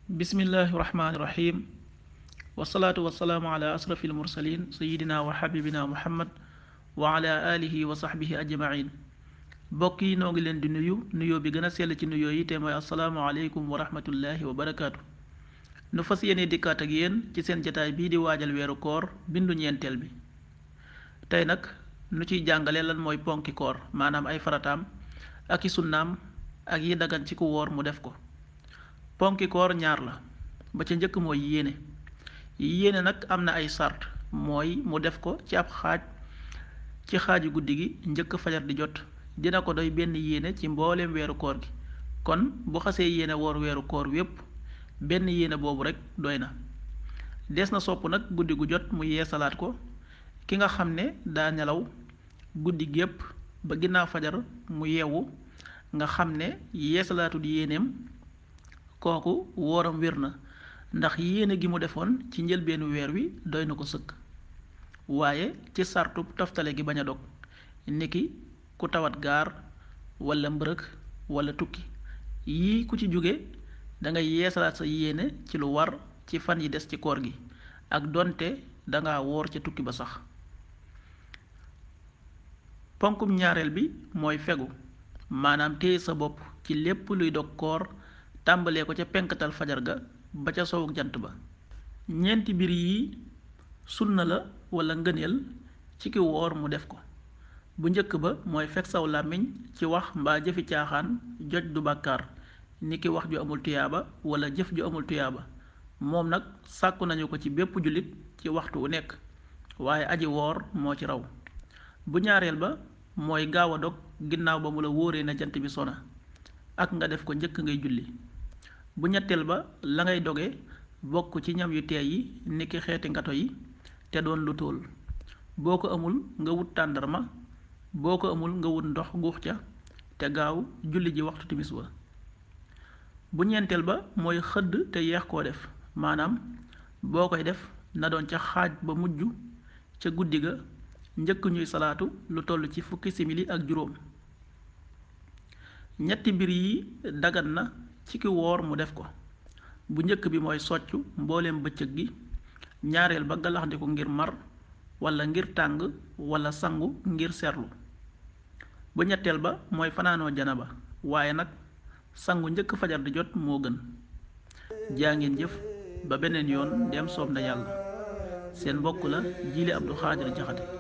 bismillahi rahmaani rahim wasalaatu wasalaamu ala asrafil mursalin sayidina wa xabibina muhammad wa ala alihi wa saxbihi ajmain bokk yi noo ngi leen di nuyoo bi gën a sell ci nuyoo yi te mooy asalaamualeykum wa rahmatullahi wa barakaatu. nu fas yéene dikkaat ak yéen ci seen jataay bii di waajal weeru koor bindu ñeenteel bi. tey nag nu ciy jàngale lan mooy ponki koor maanaam ay farataam ak i sunnaam ak yi dagan ci ku woor mu def ko. ponki koor ñaar la, ba ca njëkk mooy yéene nag am na ay sart, mooy mu def ko ci ab xaaj ci xaaju guddi gi njëkk fajar di jot. dina ko doy benn yéene ci mbooleem weeru koor gi, kon bu xasee yéene woor weeru koor wépp benn yéene boobu rekk doy na. des na sopp nag guddi gu jot mu yeesalaat ko. ki nga xam ne daa nelaw guddi gépp ba ginnaaw fajar mu yeewu nga xam ne yeesalaatu di yéeneem, kooku wooram wér na, ndax yéene gi mu defoon ci njëlbeenu weer wi doy na ko sëkk. waaye ci sartub toftale gi bañ a dog, niki ku tawat gaar walla mbërëg walla tukki. yii ku ci jóge dangay yeesalaat sa yéene ci lu war ci fan yi des ci koor gi, ak donte danga woor ca tukki ba sax. ponkum ñaareel bi mooy fegu, maanaam téye sa bopp ci lépp luy dog koor, tàmbalee ko ca penkatal fajar ga ba ca sowuk jant ba. ñeenti mbir yi sunna la walla ngëneel ci ki woor mu def ko. bu njëkk ba mooy fekk saw làmmiñ ci wax mbaa jëfi caaxaan joj du bàkkaar, ni ki wax ju amul tuyaaba walla jëf ju amul tuyaaba. moom nag sàkku nañu ko ci bépp jullit ci waxtu wu nekk, waaye aji woor moo ci raw. bu ñaareel ba mooy gaaw a dog ginnaaw ba mu la wóoree na jant bi sona, ak nga def ko njëkk ngay julli. bu ñetteel ba la ngay doge bokk ci ñam yu teey yi niki xeeti ngato yi te doon lu tóol. boo ko amul nga wut tàndarma, boo ko amul nga wut ndox guux ca te gaaw julli ji waxtu timis wa. bu ñeenteel ba mooy xëdd te yeex koo def, maanaam boo koy def na doon ca xaaj ba mujj ca guddi ga njëkk ñuy salaatu lu toll ci fukki simili ak juróom. ñetti mbir yi dagan na ci ki woor mu def ko. bu njëkk bi mooy soccu mbooleem bëccëg gi, ñaareel ba galaxndiku ngir mar walla ngir tàng walla sangu ngir seerlu. bu ñetteel ba mooy fanaanoo janaba, waaye nag sangu njëkk fajar di jot moo gën. jaa ngeen jëf ba beneen yoon dem soob na yàlla. seen mbokk la Jili Abdou Khadir Jaxate.